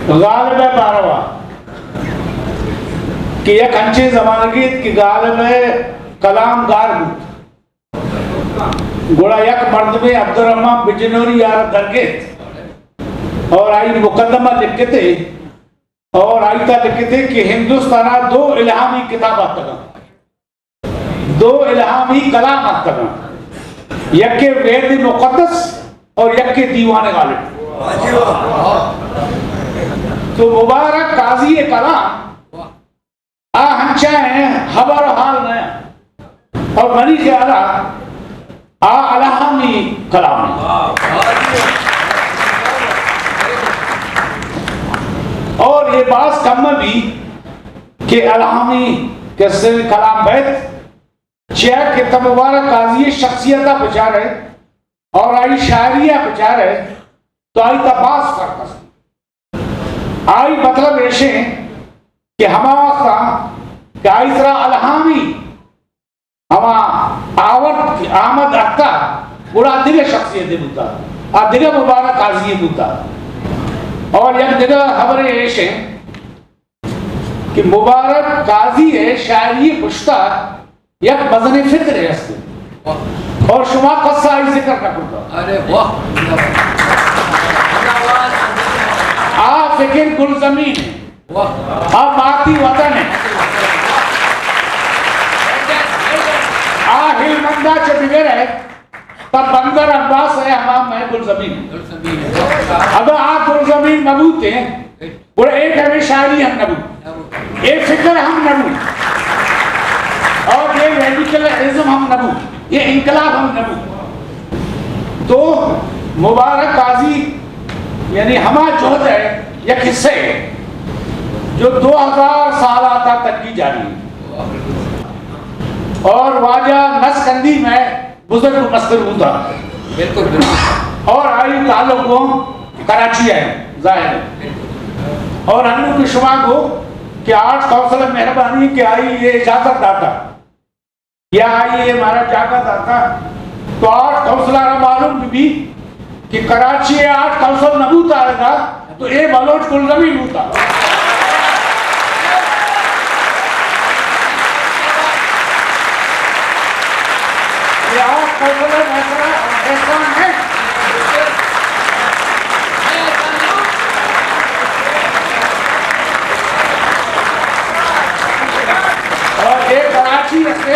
غالب ءِ باروا کہ یک انچیں زمانگے ات کہ غالب ءِ کلام گار بوت، گڑا یک مردمے عبدالرحمن بجنوری ءَ را درگیت اور آئی مقدمہ لکھتے اور آئی تہا لکھتے کہ ہندوستان ءَ دو الہامی کتاب آتکاں، دو الہامی کلام آتکاں، یکے وید مقدس اور یکے دیوان غالب۔ تو مبارک قاضی ءِ کلام آ ہنچائیں ہبر و حال نہ انت۔ اور منی خیال ءَ آ الہامی کلام انت۔ اور یہ باز کم بی کہ الہامی کسے کلام بیت، چیا کہ تہ مبارک قاضی ءِ شخصیت ءَ بچارے اور آئی شاعری ءَ بچارے تو آئی تہا باز فرق است۔ آئی مطلب ایش انت کہ ہما وقت ءَ کہ آئی سرا الہامی ہما آورت آمد اتکا، گڑا دگہ شخصیتے بوتا، آ دگہ مبارک قاضی بوتا۔ اور یک دگہ خبرے ایش انت کہ مبارک قاضی ءِ شاعری پشتا یک مزنیں فکرے است اور شما کسا آئی ذکر نہ کرتا۔ ارے واہ! آ فکر گلزمین ہے۔ واہ! آ ماتی وطن ہے۔ آ ہلمندا چہ بگر ہے، تا بندر عباس ہے، ہما مئے گلزمین۔ گلزمین۔ اگاں آ گلزمین نہ بوتیں، گڑا اے ٹائم ءَ شاعری ہم نہ بوت، اے فکر ہم نہ بوت، اور یہ ریڈیکلزم ہم نہ بوت، یہ انقلاب ہم نہ بوت۔ تو مبارک قاضی یعنی ہما جہد ءِ یک حصہ ہے جو دو ہزار سال آتا تک کی جاری ہے۔ اور واجہ نسکندی میں بزرگ مستر بوتا۔ بالکل، بالکل۔ اور آئی تعلق وہ کراچی ہے، ظاہر ہے۔ اور ہنو کہ شما کو کہ آرٹس کونسل مہربانی کہ آئی یہ اجازت داتا یا آئی یہ ہمارا جاگہ داتا، تو آرٹس کونسل آرا معلوم بھی، بھی کہ کراچی ءَ آرٹس کونسل نہ بوتا رہتا، تو اے بلوچ گلزمین بوتا۔ اے آرٹس کونسل ءِ مئے سرا احسان ہے۔ اور اے کراچی استے،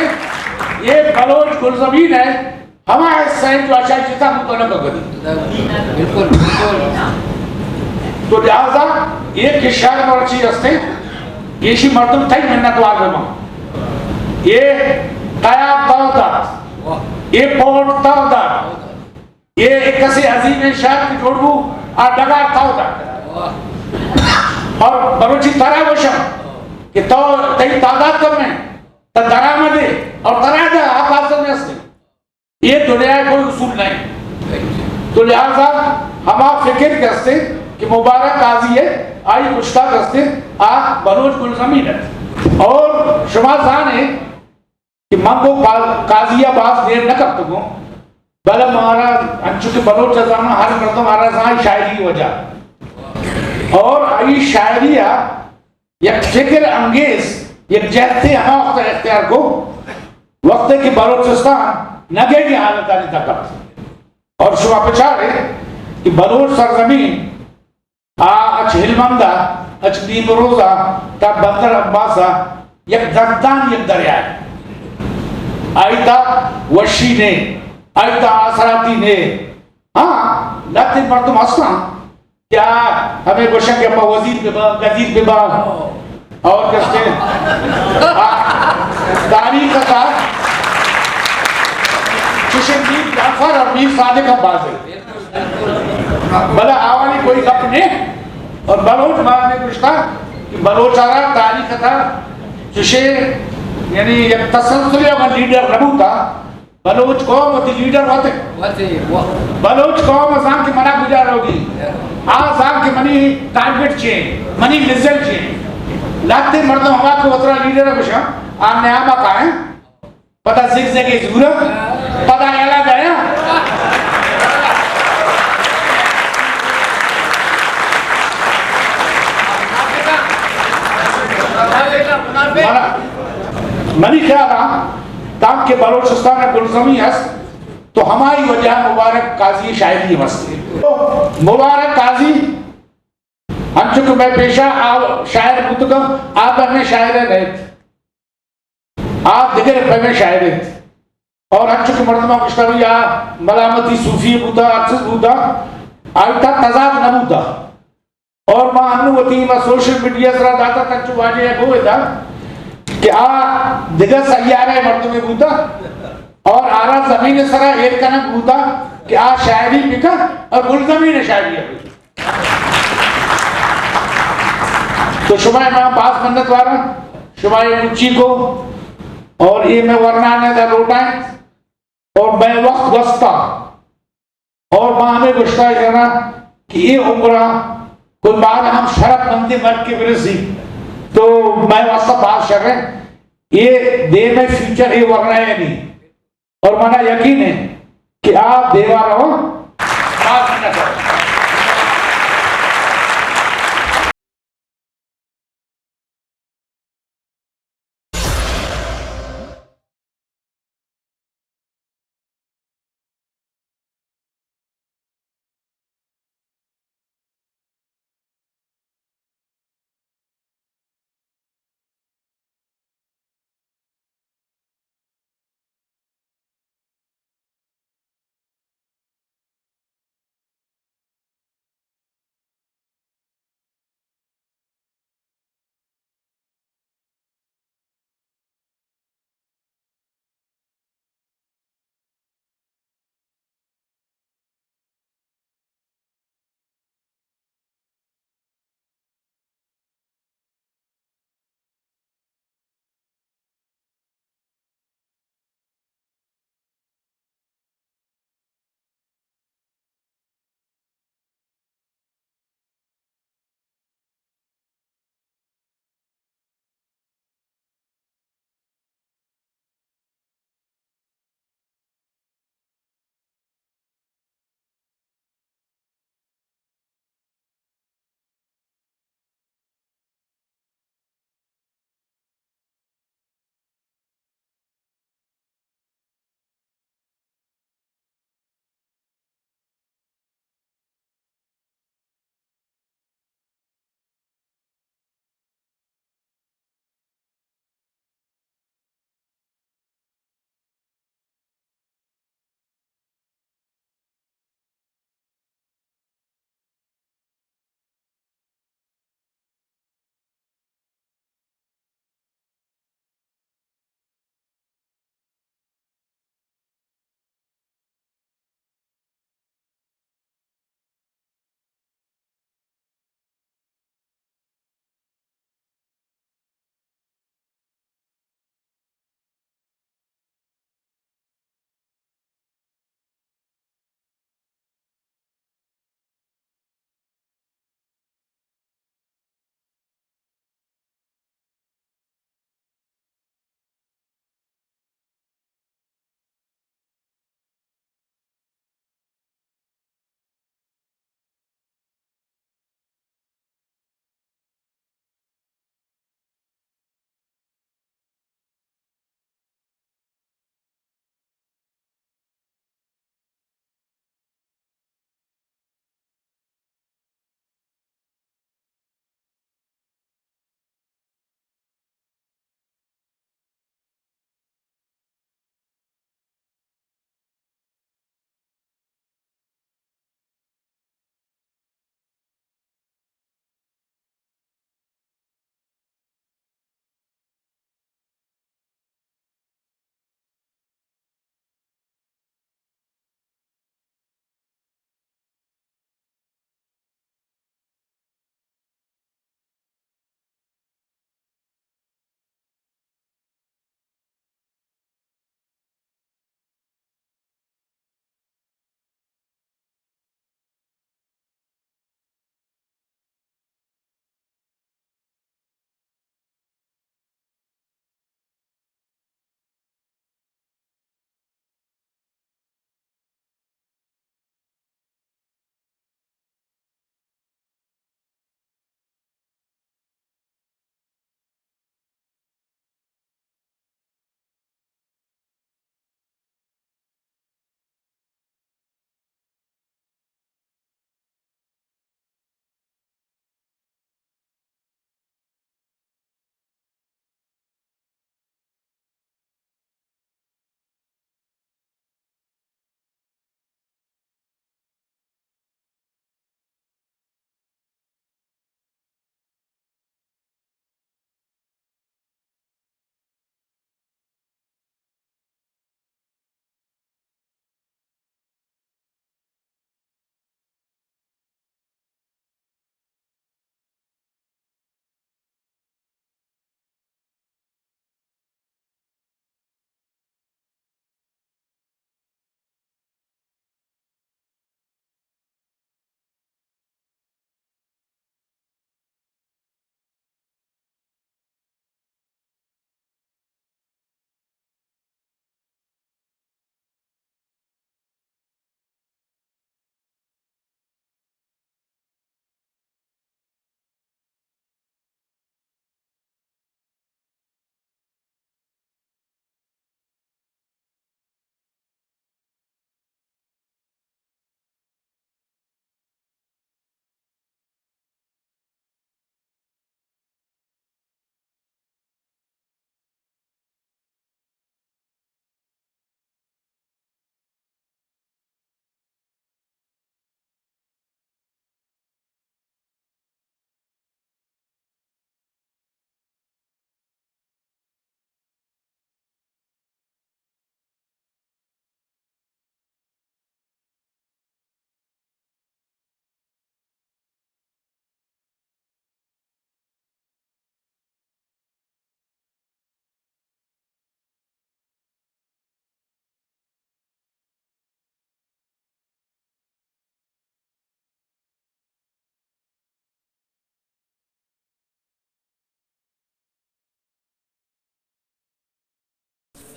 اے بلوچ گلزمین ہے۔ ہما حصہ ہے جو اچھا جتا ہم تو نہ کدی۔ بالکل، بالکل۔ تو لہذا یہ کشار مرچی ہستے، یہ شی مردم تئی منتوار بما۔ یہ تیاب تو دات، یہ پورٹ تو دات، یہ ایک کسی عظیم شہر کی جوڑ بو، آ ڈگار تو دات۔ اور بلوچی ترا گوشم کہ تو تئی تعداد کم ہے، تا درآمد ہے اور ترا دا حفاظت میں ہستے۔ یہ دنیا ءِ کوئی اصول نہیں۔ تو لہذا ہما فکر کہ ہستے کہ مبارک قاضی ہے، آئی کشتا کہ ہستے، آ بلوچ گلزمین ہے۔ اور شما زانے کہ من کو قا-، قاضی ءَ باز دیر نہ کرتگوں، بلے مارا انچو کہ بلوچ زاناں ہر مردم آرا زان شاعری وجہ۔ اور آئی شاعری ءَ یک فکر انگیز یک جہتے ہما وقت اختیار کو، وقتے کہ بلوچستان نگیگیں حالتانی تک ات۔ اور شما بچارے کہ بلوچ سرزمین آ اچ ہلمندا، اچ نیمروزا تا بندر عباسا یک دردان یک دریائے۔ آئی تا وشی نے، آئی تا آسراتی نے۔ ہاں، لہتے مردم ہستاں کیا ہمیں گوشن کہ پہ وزیر ببا، گزیر ببا، اور کستے، آ، تاریخ کا چشم میر جعفر اور میر صادق عباس ہے۔ بلے آوانی کوئی گپ نہیں۔ اور بلوچ مار نے گوشتا کہ بلوچ آرا تاریخ تھا چشے، یعنی یک تسلسل یا لیڈر نہ بوتا۔ بلوچ قوم وتی لیڈر وت انت۔ وت انت، واہ۔ بلوچ قوم زان کہ منا کجا روگی۔ آ زان کہ منی ٹارگٹ چے، منی منزل چے۔ لہتے مردم ہما کہ وترا لیڈر گوشاں، آ نیاما کائیں۔ پدا زگ زگے زورا، پدا یلا گیا۔ منی خیال ءَ تانکہ بلوچستان ءَ گلزمین است تو ہمائی وجہ مبارک قاضی شاعری ہم است۔ مبارک قاضی انچو کہ مئے پیشا آ شاعر بوتگ، آ پہ مئے شاعر نہ انت، آ دگہ پہ مئے شاعر انت۔ اور انچو کہ مردماں گوشتا بھی آ ملامتی صوفی بوتا، ہر چیز بوتا، آئی تا تضاد نہ بوتا۔ اور ما انو وتی ما سوشل میڈیا سرا داتا تنچو واجہ ءَ گوئے دا کہ آ دگہ سیارہ مردمے بوتا اور آرا زمین سرا ایر کنگ بوتا کہ آ شاعری بکن اور گلزمین شاعری بکن۔ تو شما ما باز منت وارا، شما یہ مچی کو اور یہ میں ورنا نے دا لوٹائیں اور میں وقت گستا اور ما ہمیں گوشتا جنا کہ یہ عمرہ کوئی بار ہم شرف مندی مرگ کے برسی تو میں واسطہ باز شر ہے۔ یہ دے میں فیوچر یہ ورنا ہے نہیں اور منا یقین ہے کہ آپ دیوا رہو، باز منت وارا۔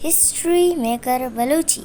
History maker Balochi.